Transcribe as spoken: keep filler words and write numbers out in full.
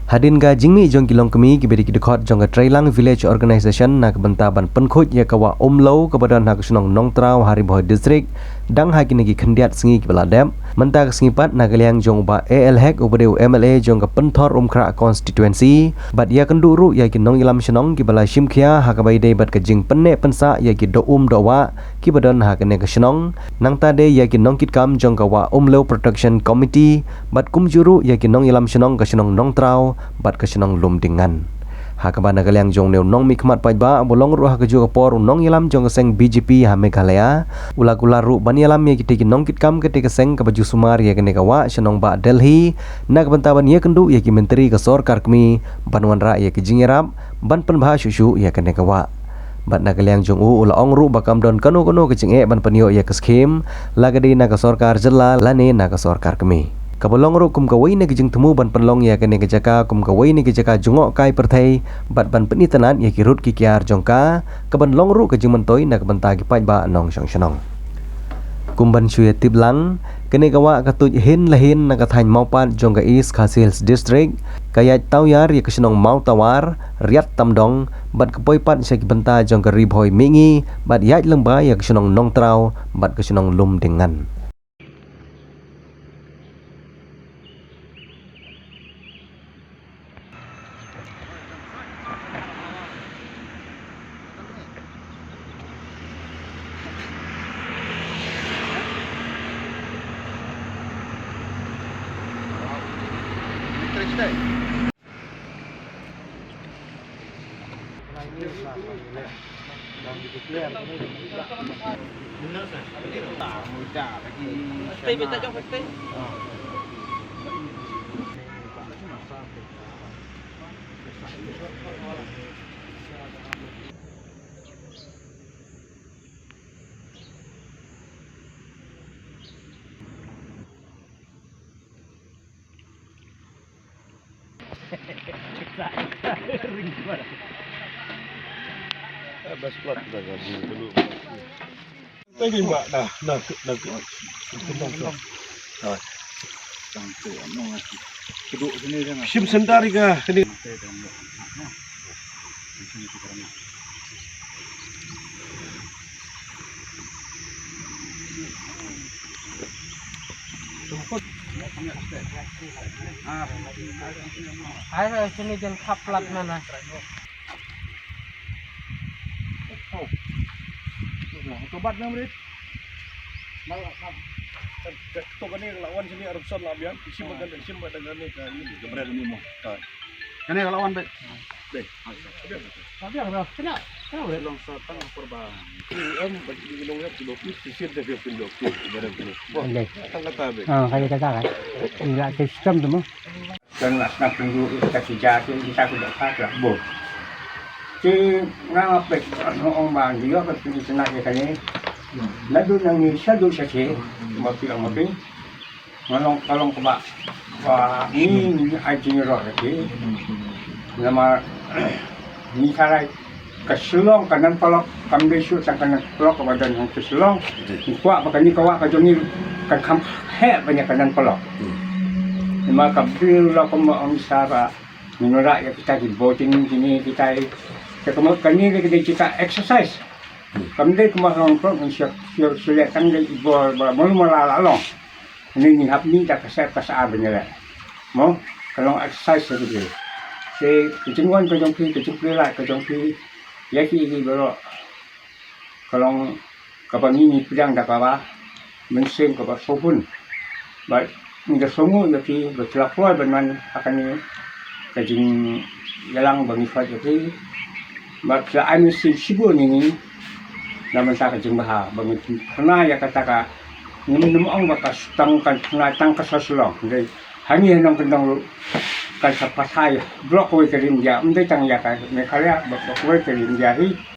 Hadien ka jingmih jong ki longkmie kiba dei ki dkhot jong ka Treilang Village Organisation na ka bynta ban pynkhuid ïa ka wah Umlew kaba don ha ka shnong Nongtraw ha Ri Bhoi District, dang ha kine ki khyndiat sngi kiba la dep, mynta ka sngi pat na ka liang jong u Bah A L Hek uba dei u M L A jong ka Pynthorumkhrah Constituency, bad ïakynduh ruh ïa ki nongïalam shnong kiba la shim khia ha kaba ïadei bad ka jingpynneh pynsah ïa ki doh um doh wah kiba don ha kane ka shnong, nangta de ïa ki nongkitkam jong ka Wah Umlew Protection Committee, bad kumjuh ruh ïa ki nongïalam shnong ka shnong Nongtraw bad ka shnong Lumdiengngan. Ha kaba na ka liang jong une u nongmihkhmat paidbah uba long ruh ha kajuh ka por u nongïalam jong ka seng B J P ha Meghalaya, u la kular ruh ban ïalam ïa kitei ki nongkitkam katei ka seng kaba ju sumar ïa kane ka wah sha nongbah Delhi, na ka bynta ban ïakynduh ïa ki myntri ka sorkar kmie ban wanrah ïa ki jingïarap ban pynbha shuh shuh ïa kane ka wah. Bad na ka liang jong u, u la ong ruh ba kam don kano kano ka jingeh ban pynïoh ïa ka skhim, la ka dei na ka sorkar jylla lane na ka sorkar kmie. Kaba long ruh kum kawei na ka jingthmu ban pynlong ïa kane ka jaka kum kawei na ka jaka jngohkai pyrthei, bad ban pynitynnad ïa ki rud ki kiar jong ka, kaban long ruh ka jingmyntoi na ka bynta ki paidbah nongshong shnong. Kum ban shu ïatip lang, kane ka wah ka tuid hin la hin na ka thaiñ Mawpat jong ka East Khasi Hills District, ka ïaid tawiar ïa ka shnong Mawtawar, Riat Tamdong, bad ka poi pat sha ki bynta jong ka Ri Bhoi Mihngi, bad ïaid lyngba ïa ka shnong Nongtraw bad ka shnong Lumdiengngan. Best plot dah, dah, dah, dah. Thank you, Mbak. Dah, dah, dah, dah. Sim sendari ka, kini. Ai, ai, sini jan khap plat mana. Tobat na mrit. Mal khap. To kane la wan sini arab son la biang. Isim makan, isim makan kane ka ini. Jemret ini mo. Kane la wan be. Be. Tapi apa? Kena, kena boleh. Long sa tang perba. Em bagi di long ya, di bawah itu sisir dah dia pindah tu, barang tu. Wah, okey. Tang kata be. Ah, kali kata kan. Ila sistem tu mo. Kan nak nak tunggu kita kerja tu, kita kerja apa lah, bo. Ti nga pek no ong bang dia ka tu sana ke kali. Nadu nang ni sadu sake, mapi mapi. Ngalong kalong kebak. Wah, ni ni ai jing ro lagi. Nama ni sarai ka Shillong ka nan palok kam dei shu tang ka nan palok ka badan hong ka Shillong. Ni kwah ba kani ka wah ka jong ni kan kham heh ba nya ka nan palok. Ni ma ka bil la ka ma ong sa ba ni nora ya kita ki boating kini kita i. Ka ma kani ka dei kita exercise. Kam dei ka ma long palok ni siap siap siap tang dei i bor ba malu mala la long. Ni ni hap ni da ka sep ka sa ba nya le. Mo ka long exercise ka dei. Se ka jingwan ka jong ki ka jingpelai ka jong ki. Ïa ki, ki baroh ka long kaba ngi ngi pdiang da kaba mynsiem kaba sngewbha. Bad ngi da sngew ïa ki ba ki la poi ban wan ha kane ka jingïalang ba ngi khot ïa ki. Bad ki la ai mynsiem shibun ïa ngi na bynta ka jingbha ba ngi pynphna ïa kata ka, ngim nym ong ba ka tang kan phna tang ka sha Shillong. Dei hangne ha nongkyndong ruh kan sa pathai block kawei ka India, ym dei tang ïa ka Meghalaya, block kawei ka India hi.